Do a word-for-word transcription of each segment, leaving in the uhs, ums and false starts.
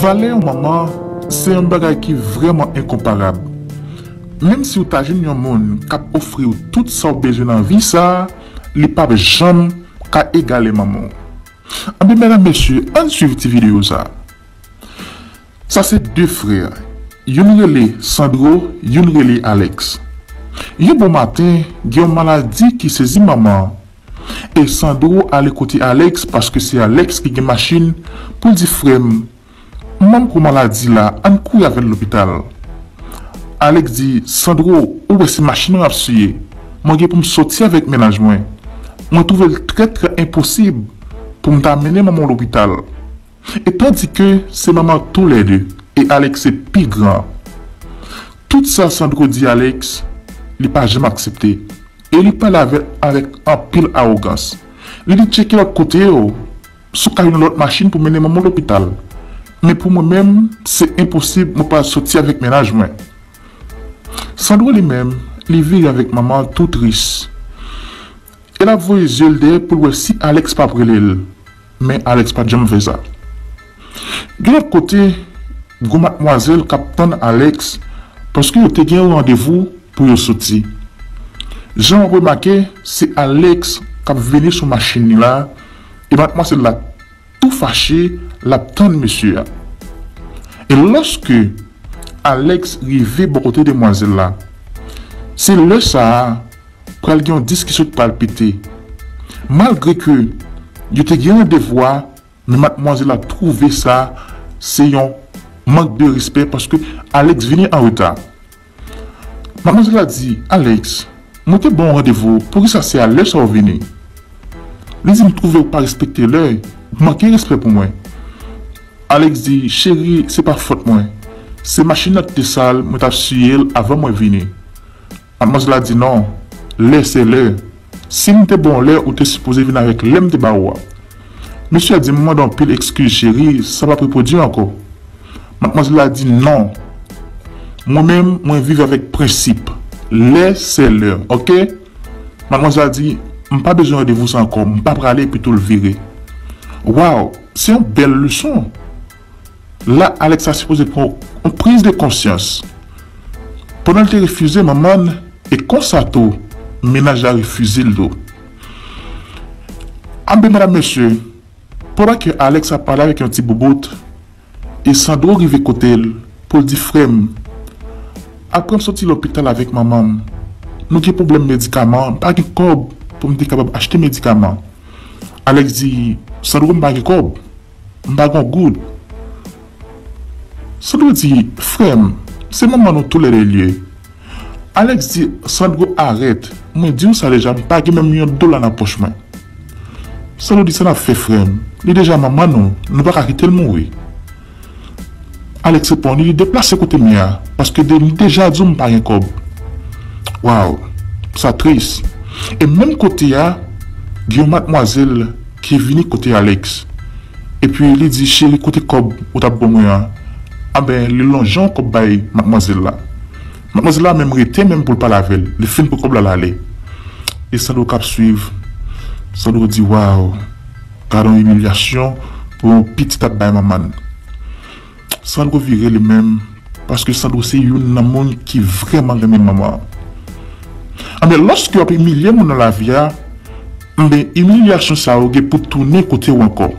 Valè yon manman se yon bagay ki vrèman enkonparab. Menm si w ta jwenn yon moun k ap ofri w tout sa w bezwen nan vi sa a, li p ap janm ka egale manman w. Anben, medam, mesye, ann swiv ti videyo sa a. Sa se de frè. Youn rele Sandro, youn rele Alex. Yon bon maten, gen yon maladi ki sezi manman an. E Sandro ale kote Alex paske se Alex ki gen machin pou l di, "Frè m, manman m pran maladi la, ann kouri avè l lopital." Alex di, "Sandro, ou wè se machin nan ap siye. Mwen gen pou m soti avèk mennaj mwen. Mwen twouve l trè, trè enposib pou m ta mennen manman w lopital." E tandike se manman toulède, e Alex se pi gran. Tout sa Sandro di Alex, li pa janm aksepte. E li pale avè l avèk anpil awogans. Li di, "Tcheke lòt kote yo, si w ka jwenn yon lòt machin pou mennen manman w lopital. Men pou mwen menm, se enposib mwen pa soti avèk mennaj mwen." Sandro li menm, li vire avèk manman l tou tris. E l ap voye zye l dèyè pou l wè si Alex p ap rele l. Men Alex pa t janm fè sa. Yon lòt kote, gon madmwazèl k ap tann Alex paske yo te gen yon randevou pou yo soti. Jan w ap remake, se Alex k ap vini sou machin li la, e madmwazèl la tou fache, l ap tann mesye a. E lòske Alex rive bò kote demwazèl la, se lè sa a pral gen yon diskisyon k pral pete. Malgre ke yo te gen randevou a, men madmwazèl la twouve sa se yon mank de respè paske Alex vini an reta. Madmwazèl la di, "Alex, mwen te ba w randevou, poukisa se a lè sa w vini?" Li di, "M twouve w pa respekte lè, w manke respè pou mwen." Alex di, "Cheri, se pa fòt mwen. Se machin nan ki te sal, mwen t ap siye l avan mwen vini." Madmwazèl la di, "Non, lè se lè. Si m te ba w lè, ou te sipoze vin avèk lè m te ba ou a." Mesye a di, "M mande w anpil ekskiz, cheri, sa p ap repwodui ankò." Madmwazèl la di, "Non. Mwen menm, mwen viv avèk prensip. Lè se lè, oke?" Madmwazèl la di, "M pa bezwen randevou sa ankò, m pa prale," epi tou l vire. Waw, se yon bèl leson. La, Alex ta sipoze pran yon priz de konsyans. Pandan l te refize manman l, e konsa tou, mennaj la refize l tou. Anben, medam, mesye, pandan ke Alex ap pale avèk yon ti boubout, e Sandro rive kote l pou l di, "Frè m, apre m soti lopital avèk manman m, nou gen pwoblèm medikaman, m pa gen kòb pou m te kapab achte medikaman." Alex di, "Sandro, m pa gen kòb. M pa gen yon goud." Sandro di, "Frè m, se manman nou toulède l ye." Alex di, "Sandro, arèt. Mwen di w sa deja, m pa gen menm yon dola nan pòch mwen." Sandro di, "Sa n ap fè, frè m? Li deja manman nou, nou pa ka kite l mouri." Alex reponn, "Li deplase kote m ye a, paske de, li deja di w m pa gen kòb." Waw, sa tris. E menm kote a, gen yon madmwazèl ki vini kote Alex. Epi li di, "Cheri, kote kòb ou t ap ban mwen an?" Anben, li lonje yon kòb bay madmwazèl la. Madmwazèl la menm rete menm pou l pale avè l. Li fin pran kòb la, l ale. E Sandro k ap swiv. Sandro di, "Waw, gade yon imilyasyon pou yon pitit ap bay manman l." Sandro vire li menm, paske Sandro se youn nan moun ki vrèman renmen manman an. Anben, lòske w ap imilye moun nan lavi a, anben, imilyasyon sa yo gen pou tounen kote w ankò.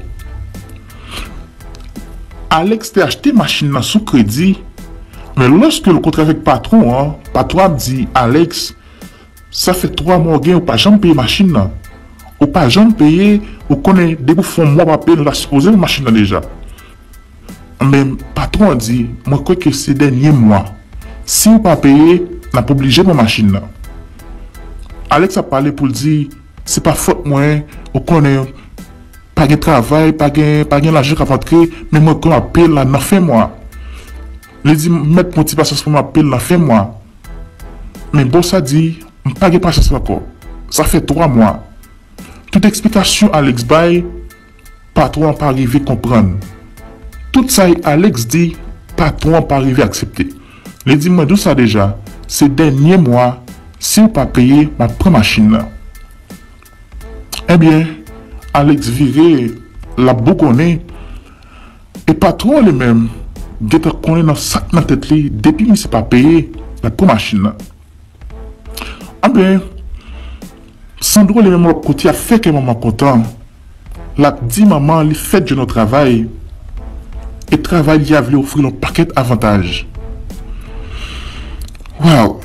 Alex te achte machin nan sou kredi, men lòske l kontre avèk patwon an, patwon an ap di Alex, "Sa fè twa mwa w gen, ou pa janm peye machin nan. Ou pa janm peye, ou konnen depi w fè yon mwa w pa peye, nou ta sipoze pran machin nan deja." Men patwon an di, "Mwen kwè ke se dènye mwa. Si w pa peye, n ap oblije pran machin nan." Alex ap pale pou l di, "Se pa fòt mwen, ou konnen, pa gen travay, pa gen, pa gen lajan k ap antre, men mwen kwè m ap peye l la nan fen mwa." Li di, "Mèt pran ti pasyans pou m ap peye l nan fen mwa." Men bòs la di, "M pa gen pasyans ankò. Sa fè twa mwa." Tout eksplikasyon Alex bay, patwon an pa rive konprann. Tout sa Alex di, patwon an pa rive aksepte. Li di, "Mwen di w sa deja, se dènye mwa, si w pa peye, m ap pran machin nan." Ebyen, Alex vire, l ap bougonnen. E patwon li menm gentan konnen nan sa k nan tèt li, depi misye pa peye, l ap pran machin nan. Anben, Sandro li menm lòt kote ap fè kè manman kontan. L ap di manman li fèk jwenn yon travay. E travay li a vle ofri l yon pakèt avantaj. Waw,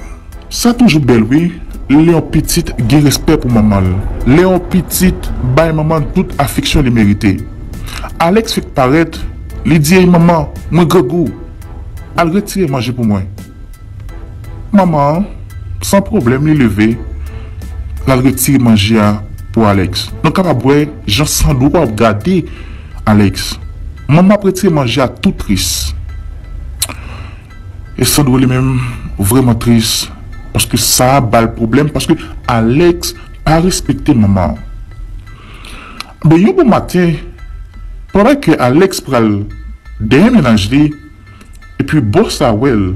sa toujou bèl wi, lè yon pitit gen respè pou manman l. Lè yon pitit bay manman l tout afeksyon li merite. Alex fèk parèt, li di, "Ey manman, mwen grangou. Al retire manje pou mwen." Manman an, san pwoblèm, li leve, l al retire manje a pou Alex. Nou kapab wè jan Sandro ap gade Alex. Manman ap retire manje a tou tris. E Sandro li menm vrèman tris, paske sa a ba l pwoblèm, paske Alex pa respekte manman an. Ben, yon bon maten, pandan ke Alex pral dèyè mennaj li, epi bòs la wè l,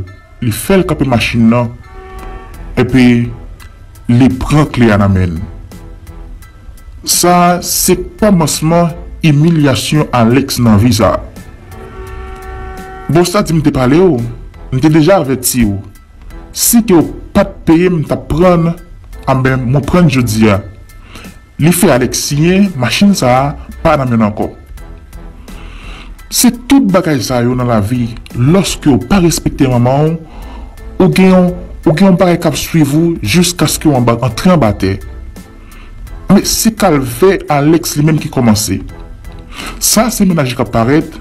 li fè l kanpe machin nan, epi li pran kle a nan men l. Sa a se kòmansman imilyasyon Alex nan vi sa a. Bòs la di, "M te pale w, m te deja avèti w. Si ke w pa t peye m, m t ap pran, anben, mwen pran jodi a." Li fè Alex siyen, machin sa a pa nan men l ankò. Se tout bagay sa yo nan lavi, lòske w pa respekte manman w, ou gen yon, ou gen yon bagay k ap swiv ou jiskaske w anba, antre anba tè. Men se kalvè Alex li menm ki kòmanse. Sa se mennaj ki ap parèt,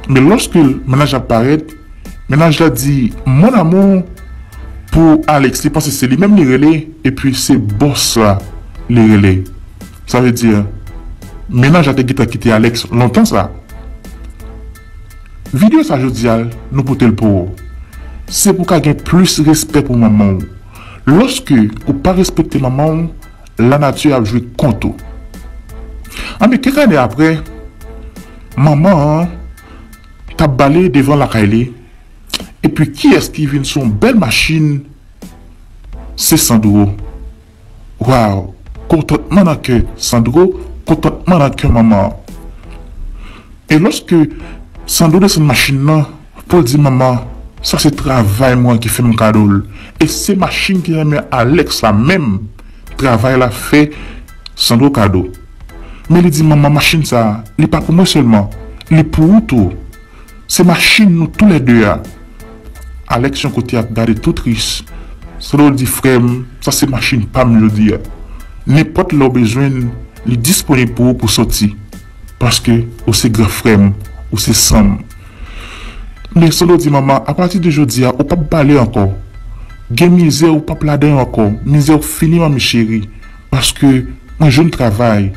men lòske mennaj ap parèt, mennaj la di, "Mon amour" pou Alex, li panse se li menm li rele, epi se bòs la li rele. Sa vle di, mennaj la te gentan kite Alex lontan sa. Videyo sa jodi a, nou pote l pou ou. Se pou w ka gen plis respè pou manman w. Lòske ou pa respekte manman w, lanati ap jwe kont ou. Anben, kèk ane apre, manman an t ap bale devan lakay li, epi kiyès ki vin sou yon bèl machin? Se Sandro. Waw! Kontantman nan kè Sandro, kontantman nan kè manman an. E lòske Sandro desann machin nan pou l di manman, sa se travay mwen ki fè m kado l. E se machin ki nan men Alex la menm, travay la fè Sandro kado. Men li di, "Manman, machin sa, li pa pou mwen sèlman, li pou ou tou. Se machin nou toulède a." Alex yon kote ap gade tou tris. Sandro di, "Frè m, sa se machin pa m jodi a. Nenpòt lè w bezwen l, li disponib pou ou pou soti. Paske ou se gran frè m, ou se san m." Men Sandro di, "Manman, apati de jodi a, ou p ap bale ankò. Gen mizè ou p ap ladan yo ankò. Mizè ou fini, manmi cheri. Paske mwen jwenn travay.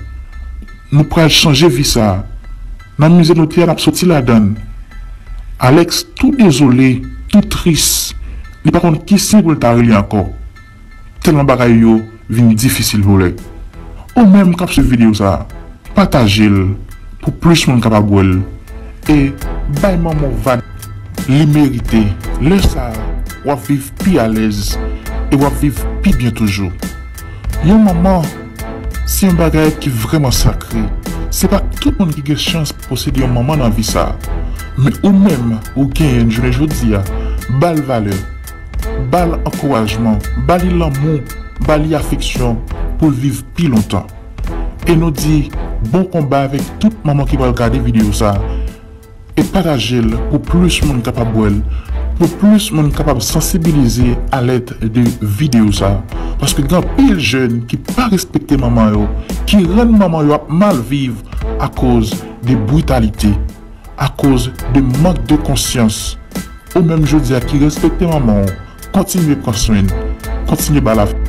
Nou pral chanje vi sa a. Nan mizè nou te ye a, n ap soti ladan l." Alex tou dezole, tou tris. Li pa konn ki siy pou l ta rele ankò. Tèlman bagay yo vin difisil pou li. Ou menm k ap swiv videyo sa a, pataje l pou plis moun kapab wè l. E bay manman w valè li merite. Lè sa a, w ap viv pi alèz e w ap viv pi byen toujou. Yon manman, se yon bagay ki vrèman sakre. Se pa tout moun ki gen chans posede yon manman nan vi sa a. Men ou menm, ou genyen l jounen jodi a, ba l valè. Ba l ankourajman, ba li lanmou, ba li afeksyon pou l viv pi lontan. E nou di bon konba avèk tout manman ki pral gade videyo sa a. E pataje l pou plis moun kapab wè l, pou plis moun kapab sansibilize alèd de videyo sa a. Paske gen anpil jèn ki pa respekte manman yo, ki rann manman yo ap mal viv akoz de britalite, akoz de mank de konsyans. Ou menm jodi a ki respekte manman w, kontinye pran swen l, kontinye ba l afeksyon.